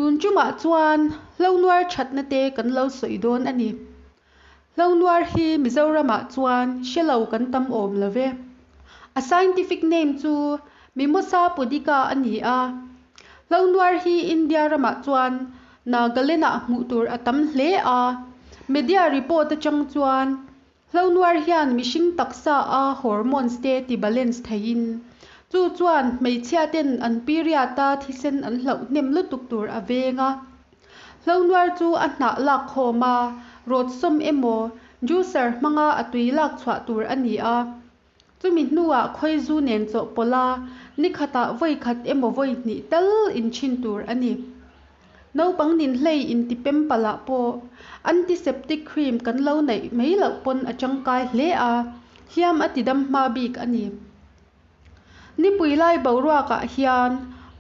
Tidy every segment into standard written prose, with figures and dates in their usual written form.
Tun tumah chuan hlonuar thatna te kan lo sawi dawn a ni. Hlonuar hi Mizoramah chuan hre lo kan tam awm lo ve. A scientific name chu Mimosa pudica a ni a. Hlonuar hi India ramah chuan Nagaland-ah hmuh tur a tam hle a. Media report atang chuan Hlonuar hian mihring taksa a hormones te ti balance theiin, chu chuan hmeichhia ten an period a thisen an hlauh hnem lutuk tur a veng a. Hlonuar chu a hnah lak khawm a, rawt sawm emaw juicer hmanga a tui lak chhuah tur a ni a. Chumi hnuah khawizu nen chawhpawlh a, nikhatah vawi khat emaw vawi hnih tal inchhin tur a ni. Naupang ninhlei intipem palh ah pawh antiseptic cream kan lo neih mai loh pawn a tangkai hle a, hliam a tidam hma bik a ni. Nipui lai boruakah hian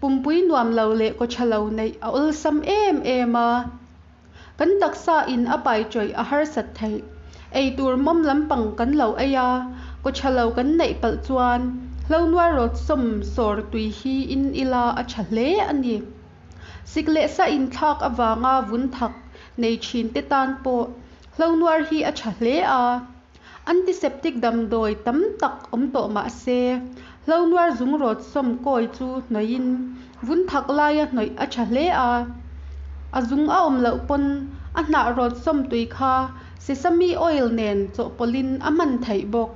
pumpui nuam lo leh kawtha lo neih a awlsam em em a, kan taksa in a pai tawih a harsat theih. Ei tur mawm lampang kan lo ei a, kawtha lo kan neih palh chuan hlonuar rawt sawm sawr tui hi in ila a tha hle a ni. Sik leh sa inthlak avanga vun thak nei thin te tan pawh hlonuar hi a tha hle a. Antiseptic damdawi tam tak awm tawh mah se, hlonuar zung rawt sawm kawi chu hnawih in vun thak laia hnawih a tha hle a. A zung a awm loh pawn a hnah rawt sawm tui kha sesame oil nen chawhpawlhin a hman theih bawk.